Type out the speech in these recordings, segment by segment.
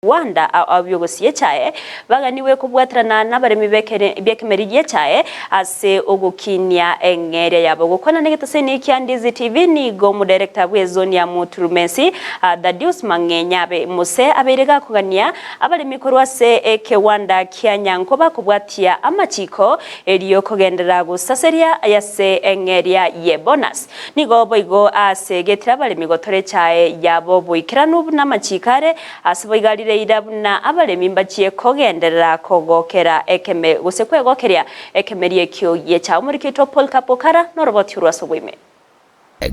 Rwanda ao biogosia echae baganigwe kobwaterana nabaremi b'ekemeri gi'echae ase ogokinia eng'eria yabo. Gokwana negetoseni kia Ndizi TV nigo omodirector bw'ezoni ya Muturumesi Thaddeus Mang'enya abe Mose abeire gakogania abaremi korwa ase ekewanda kia Nyankoba kobwatia amachiko erio kogenderera gosaseria ase eng'eria ye bonus. Nigo boigo asegetire abaremi gotora echae yabo boikeranu buna amachiko are Ase boigo arire eira buna abaremi mbachie kogenderera kogokera ekeme gose kwegokeria ekemeri ekio gi'echa. Omoriki oito Paul Kapokara noroboti orwo ase oboime.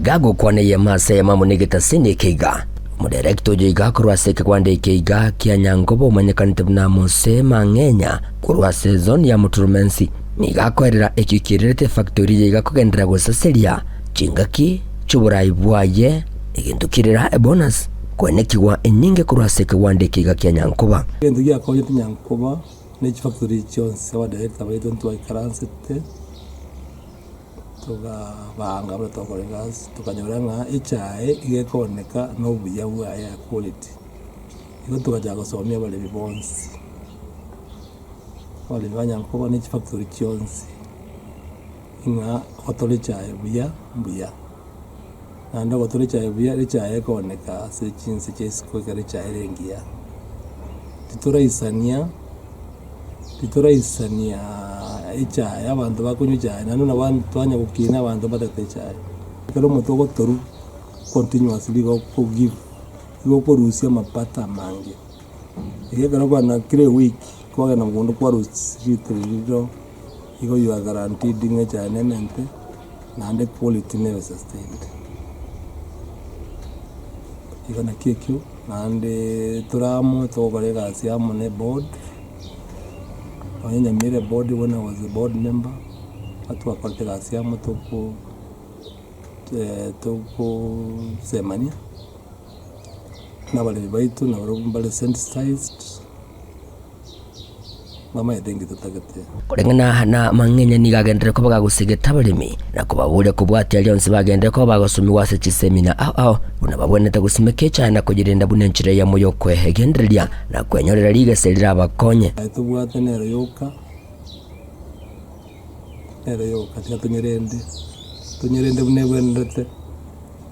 Gagokwana eyemo ase eyemo amo negetasini eke iga. Omodirector oyo iga korwa ase ekegwanda eke iga kia Nyangoba omanyekanete buna Mose Mang'enya korwa ase ezone ya Muturumensi nigo akoerera ekio kiererete efactory eye iga kogenderera gosaseria chingaki chioborai bwaye egento kirera ebonus. Kwenekigwa enyinge korwa ase ekegwanda ekeiga kia Nyankoba. Egento giakonyete Nyankoba ne chifactory chionsi abadirector baito ntwaikaransete tokabanga buna togokora egasi tokanyora ng'a echae iga ekooneka na obuya bwaye ya quality. Igo togachaka gosomia abaremi bonsi, abaremi ba Nyankoba ne chifactory chionsi ng'a gotora echae buya mbuya. Naende ogotura echae buya, echae ekooneka ase chinse chia isiko ekero echae ere engiya. Titoraisania, titoraisania echae abanto bakonywa echae naende buna bono twanya gokina abanto mbatagete echae. Ekero omonto ogotorwa continuously igo okogive, igo okorusia amapato amange. Igo ekero bana kera ewiki kwagenda mogondo kwarusia rito riria riro, igo you are guaranteed ng'a echae nemente. Naende quality nebe sustained. Igo naki ekio, naende tore amo togokora egasi amo na eboard, nonye Nyamira eboard when I was a board member, twakorete egasi amo toko tokosemania na abaremi baito nabarobwo mbare sensitized. Bamaete inki totagete. Koreng'ana na amang'enya nigo agenderere koba gagosegeta abaremi, na kobaboria kobwatia aria onsi bagenderere koba bagosomigwa ase chisemina ao ao, buna babwenerete gosimeka echaye na koyerenda buna enchera eyemo y'okwegendereria na kwenyorera rigesa rirabakonye. Aye tobwate nero yoka, nero yoka, tiga tonyerende, tonyerende buna ebwenerete,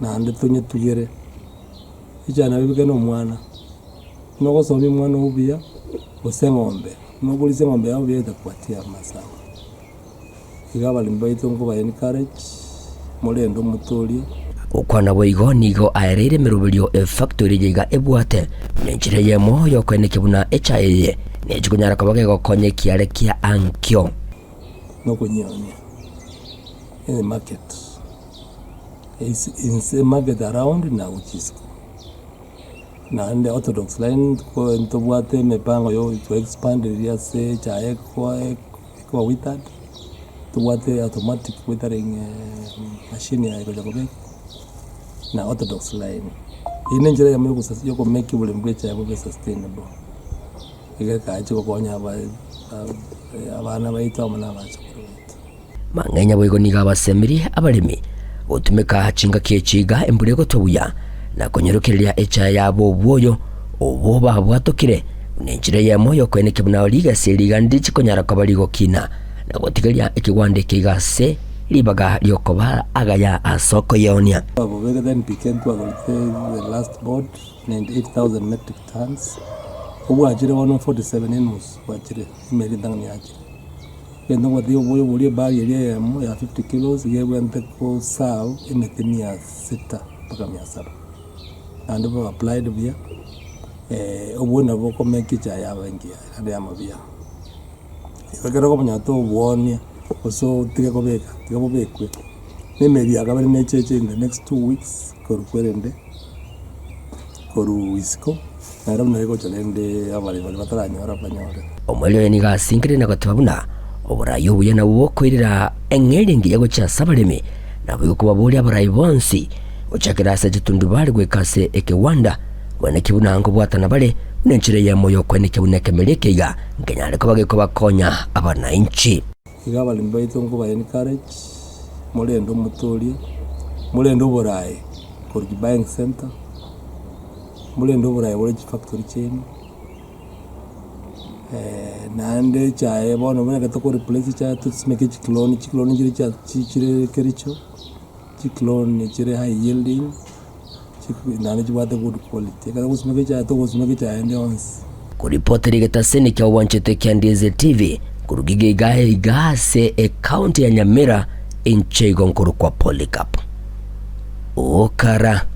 naende tonyetugere, echaye nabo ebike na omwana. Buna ogosomia omwana oo buya, gose eng'ombe, buna okorisia eng'ombe yao buya etakupatia amasabo. Iga abaremi baito nkoba encourage, morende omote oria. Gokwana boigo nigo aereire emeroberio efactory eye iga ebwate buna enchera eyemo yokoenekia buna echae eye nechi konyara koba gegokonya ekiare kia ankio. Nokonyionia in the market, inse market around na gochia isiko. Naende orthodox line ntobwate emepango ya to expand riria ase echae ekoba withered, ntobwate automatic withering machine yaye egocha kobekwa na orthodox line. Eyio na enchera eyemo ya okomake oboremi bwa echae bobe sustainable, iga ekache gokonya abana baito amo na abachokoro baito. Mang'enya boigo nigo abasemirie abaremi gotumeka chingaki echi iga embura egotwa buya, na konyorokereria echaye yabo obwoyo obwo babwatokire, buna enchera eyemo y'okoenekia buna rigesa eri iga ndichi konyara koba rigokina, na gotigaria ekegwanda eke iga ase ribaga riokoba agaya ase okoyeonia. Twabobegete NPK ntwagorete the last board 98,000 metric tons, obwachire bono 47 enusu bwachire, emeri entang'ani yachire. Egento ngobatebi oboyo boria ebag eria eyemo ya 50 kilos iga ebwenerete ko serve emete mia sita mpaka mia saba. Naende bobe applied buya, obwo nabo bokomake echae yaba engiya naende yama buya. Igo ekero okomanya tobwonia gose otige kobeka, tiga bobekwe, na emeri ya kabere necheche in the next 2 weeks korwa kwerende korwa isiko. Nere buna egocha rende abaremi baria bataranyora banyore. Omoerio oye nigo asinkerire na goteba buna oborai obuya nabwo bokoirera eng'eria engiya gochia ase abaremi, naboigo kobaboria abarai bonsi gochakera ase chitundubari goika ase ekewanda, bweneki buna nkobwatana bare buna enchera eyemo y'okoenekia buna ekemeri eke iga nkenyare koba gekobakonya abanainchi. Iga abaremi baito nkoba encourage, morende omote oria, morende oborae korwa buying center, morende oborae bore chifactory chiaino. Naende echae bono buna ekero toko replace echae tosimeke chiclone, chiclone nchire chia chire kericho, chiclone chire high yielding, naende chibwate good quality. Ekero ogosimeka echae togosimeka echae ende yonsi. Koripotera egetaseni kia obwanchete kia Ndizi TV korwa Gigeiga iga ase ecounty ya Nyamira inche igo nkorokwa Polycarp Okara.